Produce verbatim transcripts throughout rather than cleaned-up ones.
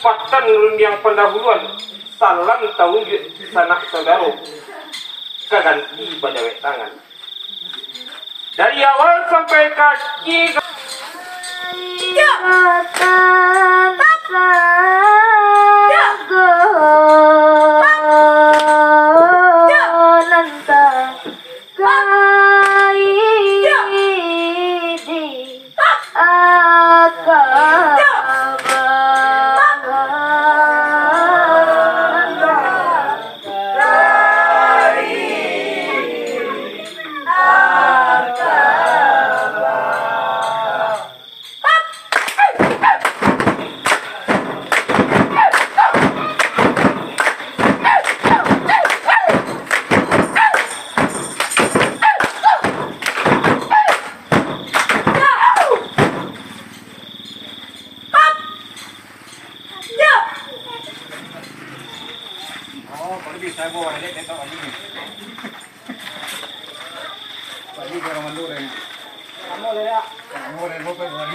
Patan rundiang pandahuluan, salam taunjuak sanak saudaro, ka ganti badawek tangan. Dari awal sampai ka akhia,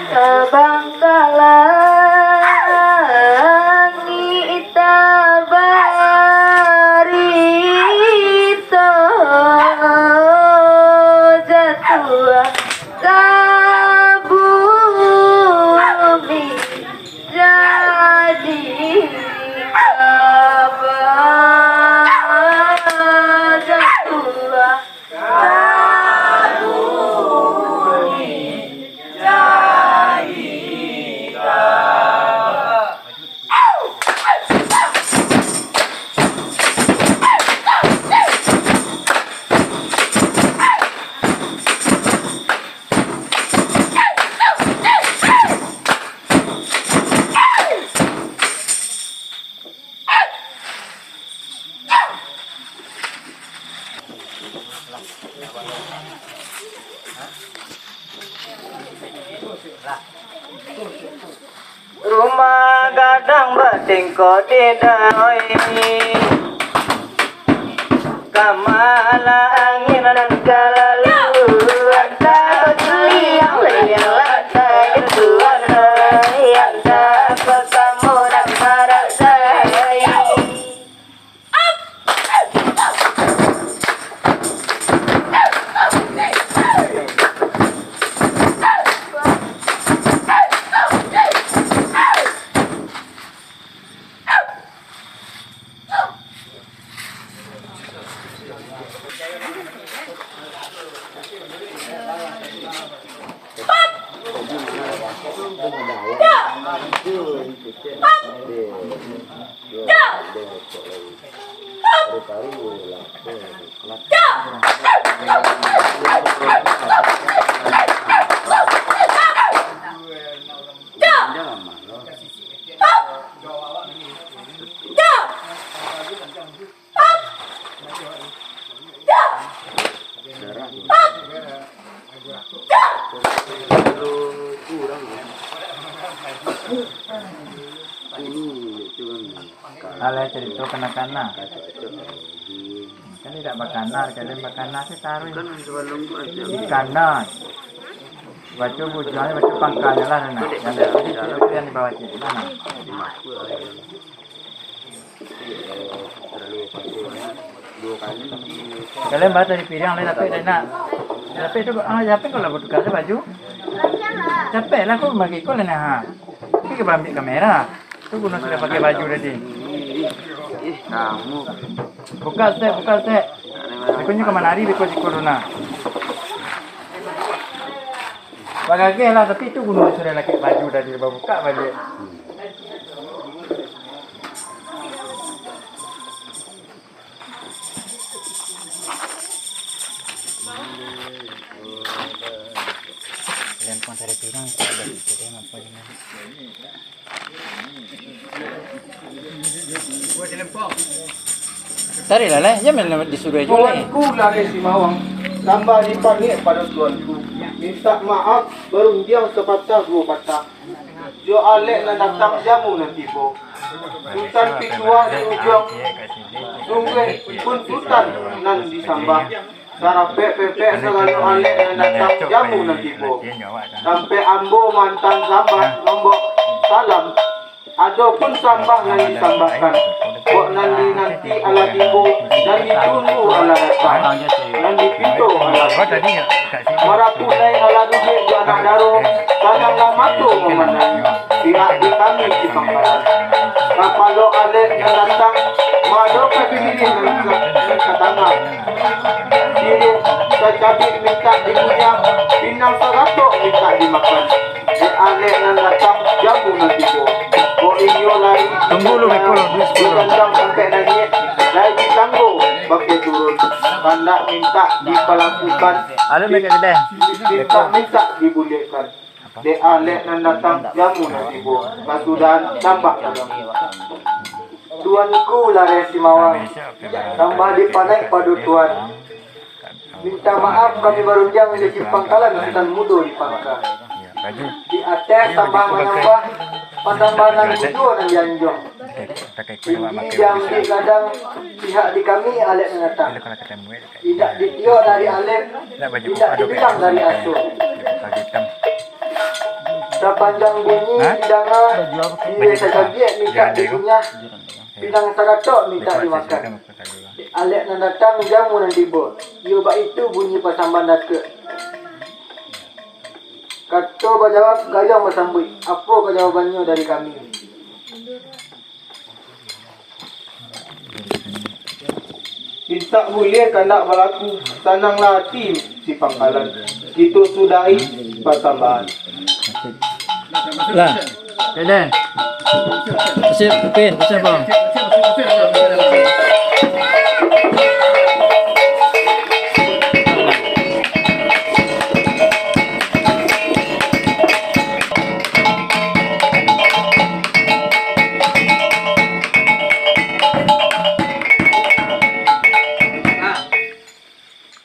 Tabang ka langik tabarito, jatuah ka bumi jadi kaba, jatuah Rumah gadang batingko di danau, kamana angin nan ka lalu, antah baliang-liang lantai tuan, antah basamuran marasai. Alah, carito kanak-kanak. Kan indak bakana, kalian bakana se taruih. Di kandang. Baco bujuangnyo, baco pangkanyo lah, nah. Yang dari tadi tu yang di bawah tu, nah. Kalian baca di piring, lain dapek dah nak. Dapek tu, ah, dapek kalau batukar se baju. Dapek lah, kau bagi kau lah, nah. Tapi kau ambil kamera. Tu guno sudah pakai baju tadi. Ih, kamu. Buka stek, buka stek. Bikonyo ka manari, biko siko tu nah. Bagageh lah, tapi tu guno sudah lakek baju tadi, babuka baliak. Lempang cari pinang, cari pinang, apa ni? Tadi lah, leh. Jangan main disuruh juo, leh. Tuanku Lareh Simawang, tambah dipangik pado tuanku. Mintak maaf, barundiang sapatah duo patah. Jo alek nan datang jamu nan tibo. Sutan pituah di ujuang, sungguah pun sutan nan disambah. Sarapek-pepek sagalo alek nan datang jamu nan tibo. Sampek ambo maantan sambah, lombok salam. Adopun sambah nan disambahkan, kok nan dinanti alah tibo, nan ditunggu alah datang, nan dipinto alah dapek. Marapuik lai alah duduak jo anak daro, sananglah mato mamandangi, pihak di kami di pangkalan. Kapalo alek nan datang, maadokan diri nan ka, nan ka tangah. Siriah sacabik mintak dikunyah, pinang saratok mintak dimakan. Dek alek nan datang, jamu nan tibo. Kok inyo lai Tunggu lu, Beko, lu, dulu sepuluh. Digantang sampai naiak, lai ditanggo bakeh turun. Kandak mintak dipalakukan, Alun, Beko, kedai. Mintak-mintak dibulekkan. Dek alek nan datang, jamu nan tibo. Kasudahan sambah dalam. Tuanku Lareh Simawang, sambah dipanaik pado Tuan. Minta maaf kami barundiang di Simpang Kalan Sutan Mudo di Pangka. Di ateh sambah manyambah, pasambahan nan kudo nan dianjuang. Tinggi diambiak gadang, pihak di kami alek nan datang. Indak ditiok dari alek, indak dibilang dari aso. Sapanjang bunyi didanga, siriah sacabiak mintak dikunyah, pinang saratok mintak dimakan. Alek nan datang, jamu nan tibo. Iyo baitu bunyi pasambahan dakek. Kato bajawab, gayuang basambuik. Apo ka jawabannyo dari kami? Mintak buliah kandak balaku, sananglah ati si pangkalan. Kito sudahi pasambahan. Lah. Dede. Sip, Pin, sip, Bang.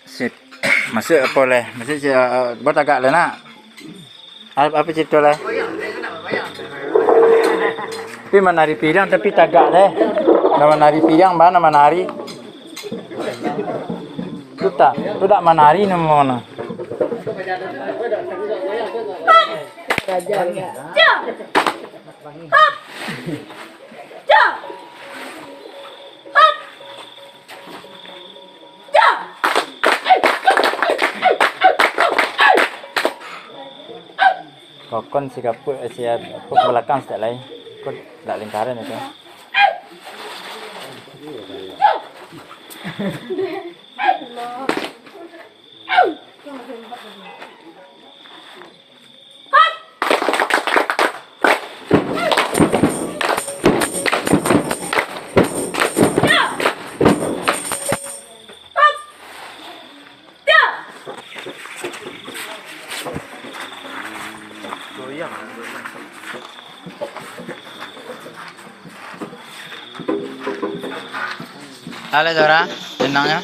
Sip. Masuak apo leh? Masuak si, uh, buat tagak leh nak. Ap-, apo carito leh? Tapi manari piriang tapi tagak leh. Nan manari piriang, ma nan manari? Tu tak, tu tak manari namo mano? Kokon si kapuak, si apo, ka balakang saketek lai. Kok dak lingkaran itu. Halo, Zora, tenang ya.